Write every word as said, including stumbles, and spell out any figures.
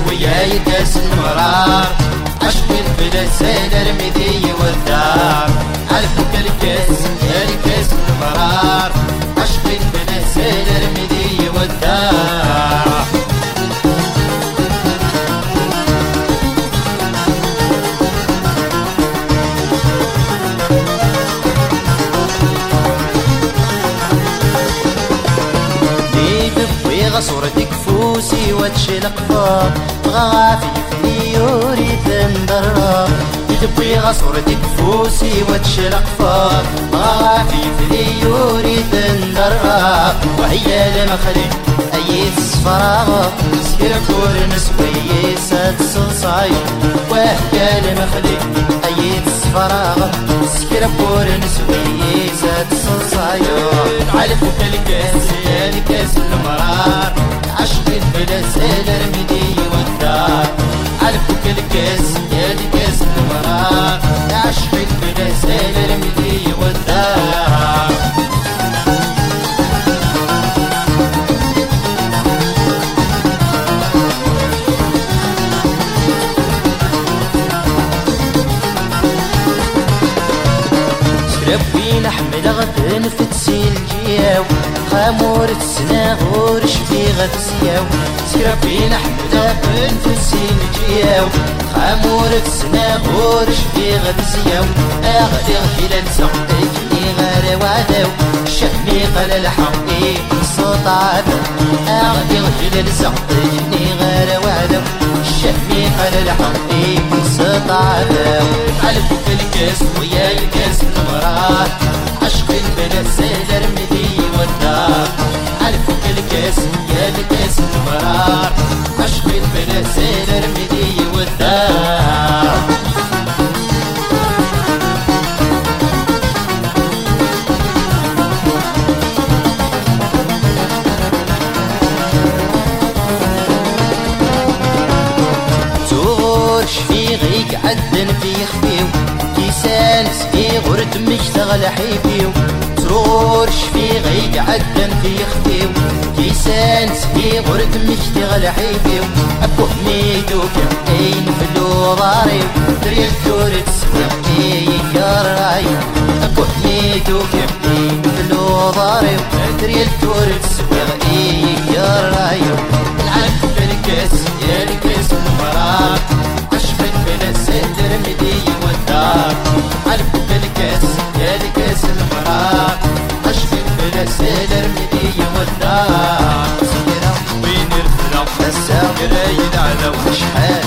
Wiyya yeddasen mrar, acqi n fell-as alarmi d yiwedar. Alef ukelkes, alkes n mrar, acqi n fell-as alarmi d yiwedar. Mi d-wwiɣ aṣur deg ufus-iw ad tcelqfeḍ, dɣa ɣef yifri ur iten-derreɣ. Mi d-wwiɣ aṣur deg ufus-iw ad tcelqfeḍ, dɣa ɣef yifri ur iten-derreɣ. Wahya lemexli ay iyi-tessefraɣeḍ, s kra n wur neswi ad tesseḍsayeḍ. Wahya lemexli ay iyi-tessefraɣeḍ, s kra n wur neswi ad tesseḍsayeḍ. Ɛelf ukelkes, alkes n lemrar, acqi n fell-as alarmi d yiwedar. Ɛelf ukelkes, alkes n lemrar, acqi n fell-as alarmi d yiwedar. Skrab win ḥemmleɣ tenfet si lǧiyaw, xamur tesnaɣ ur cfiɣ ad syaw. Skrab win ḥemmleɣ tenfet si lǧiyaw, xamur tesnaɣ ur cfiɣ ad syaw. Aɣliɣ di lalsa, kniɣ ara waɛdaw, ccehmi qala lḥeqq i s ṭṭɛam. Aɣliɣ di lalsa, kniɣ ara waɛdaw, ccehmi qala lḥeqq i s ṭṭɛam. Ɛelf ukelkes, wiyya lkas n lemrar, acqi n fell-as alarmi d yiwedar. Ɛelf ukelkes, ya lkas n lemrar, acqi n fell-as alarmi d yiwedar. Tuɣur cfiɣ i iɛeddan fi yixef-iw, kisan sliɣ ur d-mmektaɣ lḥif-iw. Tuɣur cfiɣ i iɛeddan fi yixef-iw, kisan sliɣ ur d-mmektiɣ lḥif-iw. Abbuh mi d-ufiɣ ayen fell uḍar-iw, teryel tura teswiɣ i ikerray. Abbuh mi d-ufiɣ ayen fell uḍar-iw, teryel tura teswiɣ i ikerray. Lɛelf ukelkes, ya lkas n lemrar, acqi n fell-as alarmi d yiwedar. Ɛelf ukelkes, ya lkas n lemrar, acqi n fell-as alarmi d yiwedar. Win irefleɣ ass-a, kra yeɛla acḥal.